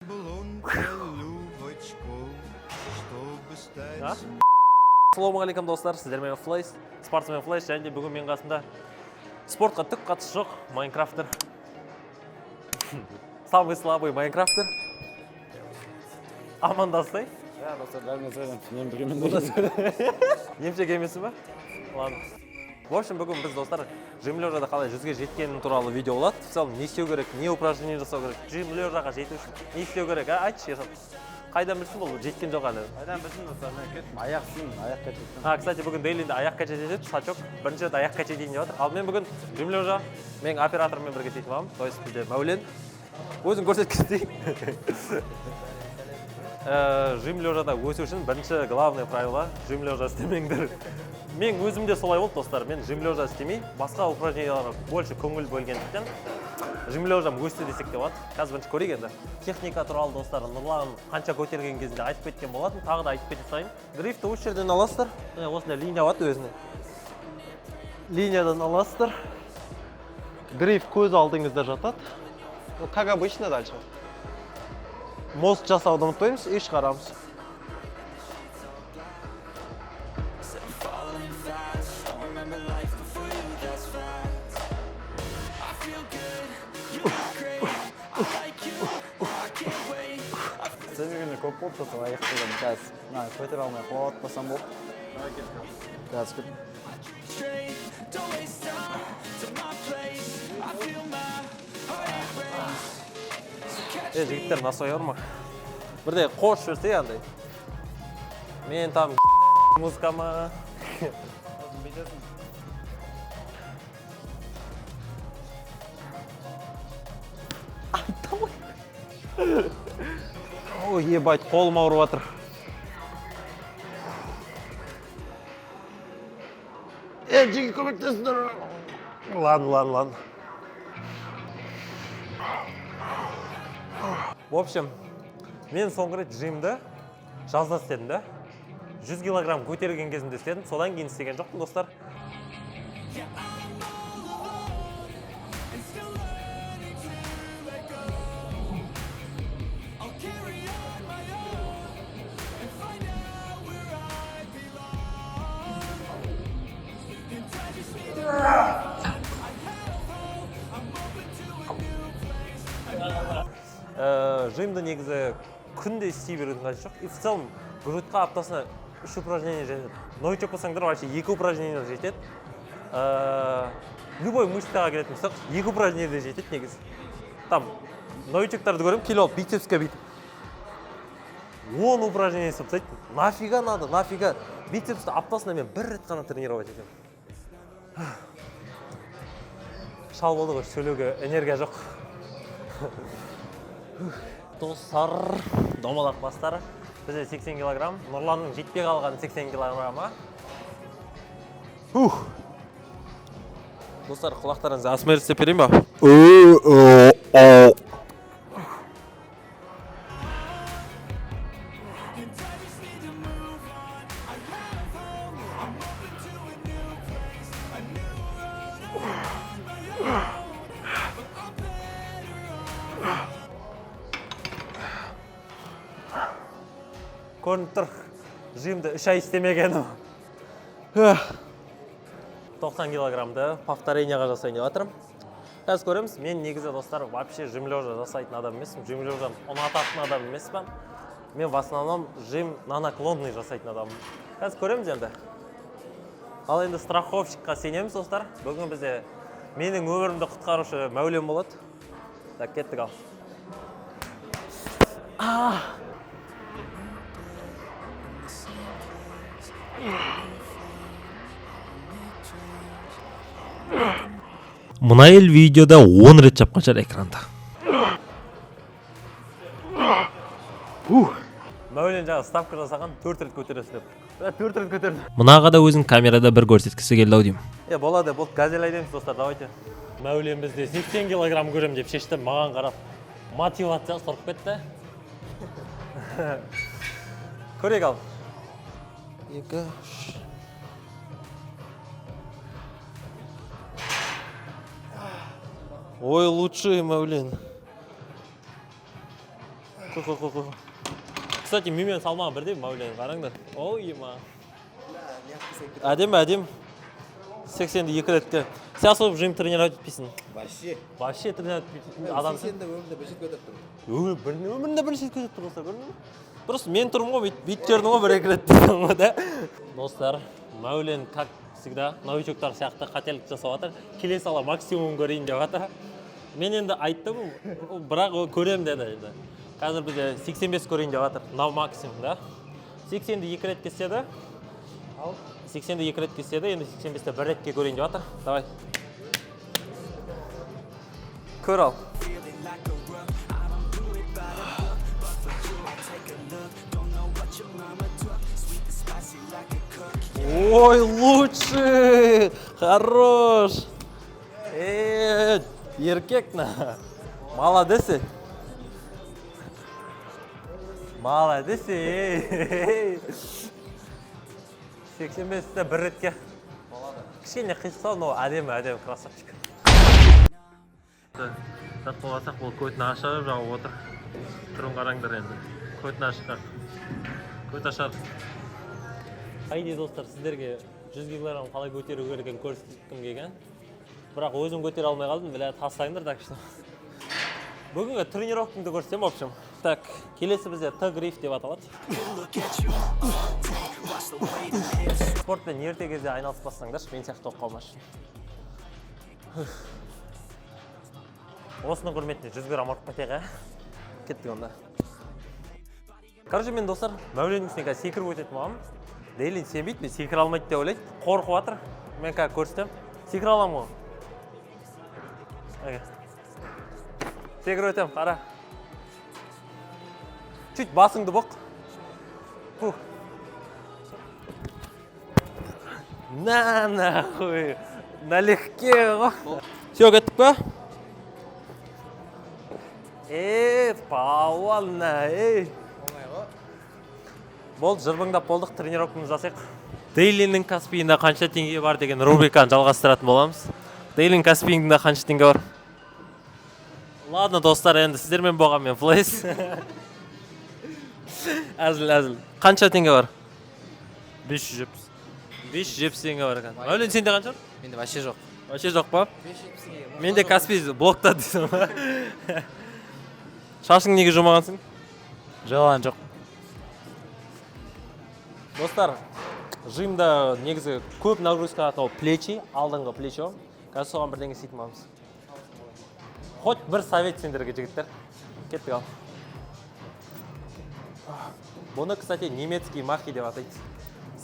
Был он трюбочком, чтобы стать А? Ассалаумағалейкум, достар! Сіздермен Флейс, спортсмен Флейс, және де бүгін менің қасымда спортқа түк қатысы жоқ майнкрафтер, самый слабый майнкрафтер. Амандастай. Ja, достар, бәріне сәлем. Мен біреумен. Емшек емессің ба? Ладно. В общем, бүгін біз, достар, жим лежада қалай 100-ге жеткенім туралы видео болады. В целом, не істеу керек, не упражнение жасау керек жим лежаға жету үшін, не істеу керек, а? Айтшы, Ершат. Қайдан білсін, бұл жеткен жоқ әлі. Қайдан білсін, достар, мен кеттім. Аяқ сын, аяқ качать. А, кстати, бүгін дейлинде аяқ качать етеді, сачок. Бірінші рет аяқ качать етейін деп жатыр. Ал мен бүгін жим лежа менің операторыммен бірге істейтін боламын. То есть бізде Мәулен. Өзің көрсетіп кетейін. Жим лежада өсу үшін бірінші главное правило: жим лежа істемеңдер. Мен өзім де солай болды, достар. Мен жим лежа істемей, басқа упражненияларға больше көңіл бөлгендіктен, жим лежам өсті десек те болады. Қазір бірінші көрейік енді. Техника туралы, достар, Нұрлан қанша көтерген кезінде айтып кеткен болатын, тағы да айтып кете салайын. Грифті осы жерден аласыздар. Міне, осындай линия болады өзіне. Линиядан аласыздар. Гриф көз алдыңызда жатады. Ну, как обычно дальше. Мост жасауды ұмытпаймыз и шығарамыз. Falling fast. Don't remember life before you, that's fact. I feel good, you look great. I like you, I can't wait. Істемегенде көп болды, достар, аяқ деген. Қазір, мына көтере алмай құлап болды. Қазір кет. Straight, don't waste time to my place. I feel my heart erase. So catch Е, жігіттер, насвай бар ма? Бірде қош жіберсе андай. Мен там музыка ма? Бүйтесің. Ой, ебать, қолым ауырып жатыр. Е, жігіт, көмектесіңдер. Ладно, ладно, ладно. В общем, мен соңғы рет жимді жазда істедім да. 100 килограмм көтерген кезімде істедім. Содан кейін істеген жоқпын, достар. Yeah, I'm all alone and still learning to let go. I'll carry on my own and find out where I belong. And I just need to I have hope. I'm open to a new place. Жимді негізі күнде істей берудің қажеті жоқ. И в целом грудьқа аптасына үш упражнение жетеді. Новичок болсаңдар, вообще екі упражнение жетеді. Любой мышцаға келетін болсақ, екі упражнение де жетеді негізі. Там новичоктарды көремін, келіп алып бицепске бүйтіп 10 упражнение істеп тастайды. Нафига надо, нафига? Бицепсті аптасына мен бір рет қана тренировать етемін. Шал болды ғой, сөйлеуге энергия жоқ. Достар, домалақ бастары. Бізде 80 килограмм. Нұрланның жетпей қалған 80 килограммы. Ух. Достар, құлақтарыңызға АСМР істеп берейін ба? And I just need to move on. I have hope. I'm open to a new place, a new road. I'm on my own, but I'm better off. Көрініп тұр. Жимді 3 ай істемегенім. 90 килограммды повторениеға жасайын деп жатырмын. Қазір көреміз. Мен негізі, достар, вообще жим лежа жасайтын адам емеспін. Жим лежаны ұнататын адам емеспін. Мен в основном жим на наклонный жасайтын адаммын. Қазір көреміз енді. Ал енді страховщикқа сенеміз, достар. Бүгін бізде менің өмірімді құтқарушы Мәулен болады. Так, кеттік ал. Мына ел видеода 10 рет жапқан шығар экранды. Мәулен жаңа ставка жасаған, төрт рет көтересің деп. Бля, төрт рет көтерді. Мынаға да өзін камерада бір көрсеткісі келді ау деймін. Е, болады, болды, газель айдаймыз, достар, давайте. Мәулен бізде 80 килограмм көрем деп шешті, маған қарап мотивация сұрып кетті. Көрейік ал. Екі, үш. Ой, лучший Мәулен. Қой, қой, қой, қой. Кстати, менімен салмағы бірдей Мәулен, қараңдар. Ой, ема. Әдемі, әдемі. 80-ді екі ретке. Сен особо жим тренировать етпейсің. Вообще. Вообще тренировать етпейтін адамсың. Сен де өмірде бір рет көтеріп тұрмын. Өмір бір өмірінде бірінші рет көтеріп тұр, достар, көрдің бе? Просто мен тұрмын ғой, бүйтіп бүйтіп жүрдім ғой бір екі рет дейсің ғой да. Достар, Мәулен, как всегда, новичоктар сияқты қателік жасап жатыр. Келе сала максимум көрейін деп жатыр. Мен енді айттым, бірақ ол көремін деді енді. Қазір бізде 85 көрейін деп жатыр, мынау максимум да. 80-ді екі рет кеседі. 80-ді екі рет кеседі, енді 85-ті бір ретке көрейін деп жатыр. Давай. Көр ал. Feeling like a rook. I don't do it by the book, but for you I take a look. Don't know what your mama took. Sweet and spicy like a cook. Ой, лучший! Хорош! Еркек на. Молодец. Молодец. Ей. 85-ті бір ретке. Кішкене қисықтау, но әдемі, әдемі, красавчик. Зат болсақ, бұл көтін ашып жауып отыр. Түрін қараңдар енді. Көтін ашық. Көт ашар. По идее, достар, сіздерге 100 килограмм қалай көтеру керек екенін көрсеткім келген. Бірақ өзім көтере алмай қалдым, бля, тастаңдар, так что. Бүгінгі тренировкамды көрсетемін, в общем. Так, келесі бізде Т-гриф деп аталады. Look at you all day. Watch the way the hips Спортпен ерте кезде айналыспасаңдаршы, мен сияқты болып қалмашы. Осының құрметіне 100 грамм ұрып кетейік, ә? Кеттік онда. Короче, мен, достар, Мәуленнің үстіне қазір секіріп өтетін боламын. Дейлин сенбейді, мен секіре алмайды деп ойлайды. Қорқып жатыр. Мен қазір көрсетемін. Секіре аламын ғой. Әке. Секіріп өтемін, қара. Чуть басыңды бұқ. Фух. На нахуй. Налегке ғой. Все, кеттік па? Е, палуан, ей. Болды, жырбыңдап болдық, тренировкамызды жасайық. Дейлиннің Каспиінде қанша теңге бар деген рубриканы жалғастыратын боламыз. Дейлин Каспиінде қанша теңге бар? Ладно, достар, енді сіздермен болған мен, Флейс. Әзіл, әзіл. Қанша теңге бар? 570. 570 теңге бар екен. Мәулен, сенде қанша бар? Менде вообще жоқ. Вообще жоқ па? Менде Каспи блокта дейсің ба? Шашың неге жумағансың? Жалған жоқ. Достар, жимда негізі көп нагрузка алатын ол плечи, алдыңғы плечо. Қазір соған бірдеңе істейтін боламыз. Хоть бір совет сендерге, жігіттер. Кеттік ал. Бұны, кстати, немецкий махи деп атайды.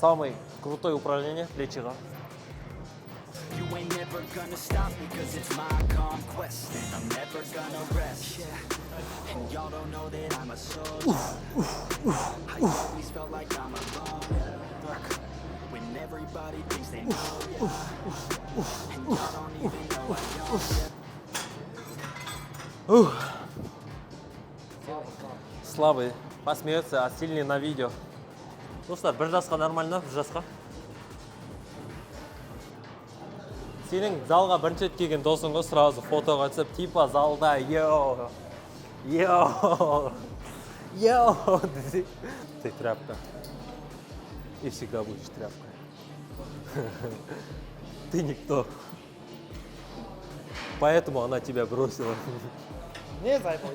Самый крутой упражнение плечиға. You ain't never gonna stop me 'cause it's my conquest and I'm never gonna rest. Yeah. And y'all don't know that I'm a soldier. I always felt like I'm alone. When everybody thinks they know ya. And y'all don't even know I own ya. Слабый посмеется, а сильный на видео. Достар, бір жасқа нормально, бір жасқа. Сенің залға бірінші рет келген досың ғой, сразу фотоға түсіп, типа залда йоу, йоу, йоу десе. Ты тряпка. И всегда будешь тряпкой. Ты никто. Поэтому она тебя бросила. Не заебал?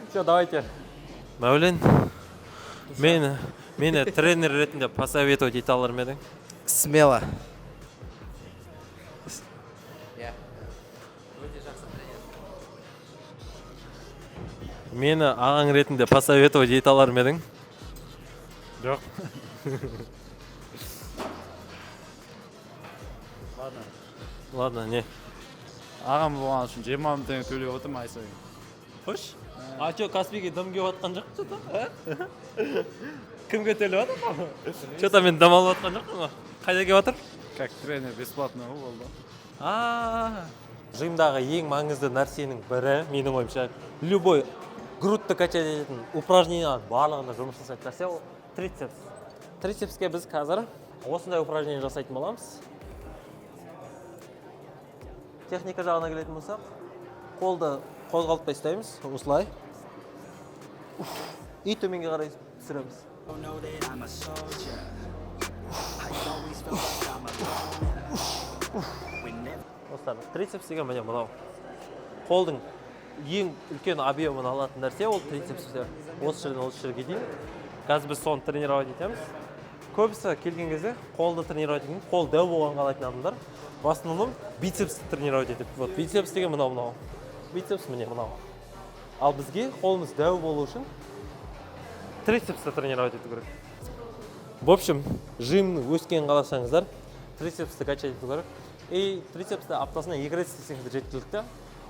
Все, давайте. Мәулен, мені тренер ретінде посоветовать ете алар ма едің? Смело. Иә. Өте жақсы тренер. Мені ағаң ретінде посоветовать ете алар ма едің? Жоқ. Ладно. Ладно, не. Ағам болған үшін 20 000 теңге төлеп отырмын ай сайын. Қойшы. А чё, Каспийге дым келіп жатқан жоқ что-то? А? Кімге төлеп жатыр? Что-то мен дым алып жатқан жоқпын ғой. Қайда келіп жатыр? Как тренер бесплатно ғой, болды. А, жимдағы ең маңызды нәрсенің бірі, менің ойымша, любой грудьті качать ететін упражнениялардың барлығында жұмыс жасайтын нәрсе ол трицепс. Трицепске біз қазір осындай упражнение жасайтын боламыз. Техника жағына келетін болсақ, қолды қозғалтпай ұстаймыз, осылай. И төменге қарай түсіреміз. Know that I'm a soldier. I always felt like I'm alone. Whenever Достар, трицепс деген міне мынау. Қолдың ең үлкен объемын алатын нәрсе ол трицепс. Осы жерден осы жерге дейін. Қазір біз соны тренировать етеміз. Көбісі келген кезде қолды тренировать еткен, қол дәу болған қалайтын адамдар в основном бицепсті тренировать етеді. Вот бицепс деген мынау мынау. Бицепс міне мынау. Ал бізге қолымыз дәу болу үшін трицепсті тренировать ету керек. В общем, жимнің өскенін қаласаңыздар, трицепсті качать ету керек. И трицепсті аптасына екі рет істесеңіздер жеткілікті.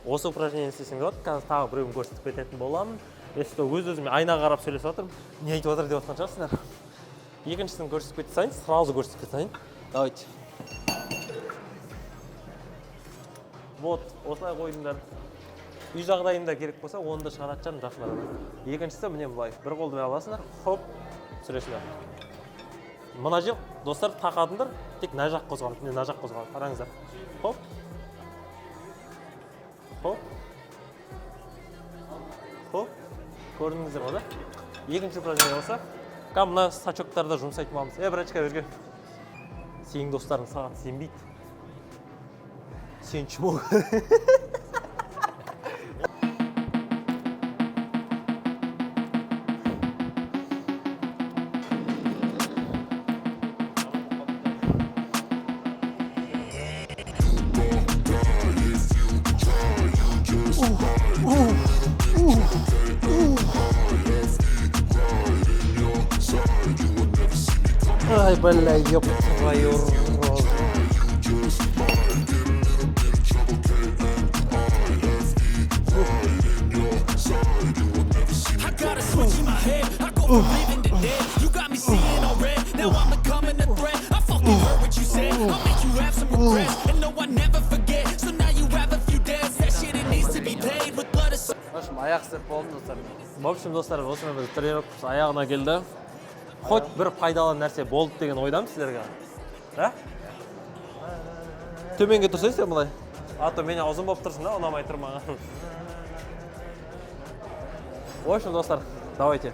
Осы упражнение істесеңдер болады. Қазір тағы біреуін көрсетіп кететін боламын. Если что, өз өзіме айнаға қарап сөйлесіп жатырмын. Не айтып жатыр деп жатқан шығарсыңдар. Екіншісін көрсетіп кете салайын, сразу көрсетіп кете салайын. Давайте. Вот, осылай қойдыңдар. Үй жағдайында керек болса, оны да шығаратын шығармын жақын арада. Екіншісі міне былай. Бір қолды аласыңдар, хоп, түсіресіңдер. Мына жер, достар, тақадыңдар, тек мына жақ қозғалады, міне мына жақ қозғалады, қараңыздар. Хоп. Хоп. Хоп. Көрдіңіздер ғой, да? Екінші упражнение болса, кәдімгі мына сачоктарды жұмсайтын боламыз. Е, братишка, бері кел. Сенің достарың саған сенбейді. Сен чмо. Ай, бля, ёб твою рожу. I got a switch in my head. I go from living to dead. You got me seeing all red. Now I'm becoming a threat. I fucking heard what you said. I'll make you have some regrets. And no, I never forget. So now you have a few debts. That shit, it needs to be paid with blood or В общем, аяқ істеп болдым, достар. В общем, достар, осымен біз тренировкамыз аяғына келді. Хоть бір пайдалы нәрсе болды деген ойдамын сіздерге. Да? Төменге тұрсай сен былай. А то мен ұзын болып тұрсың да, ұнамай тұр маған. В общем, достар, давайте.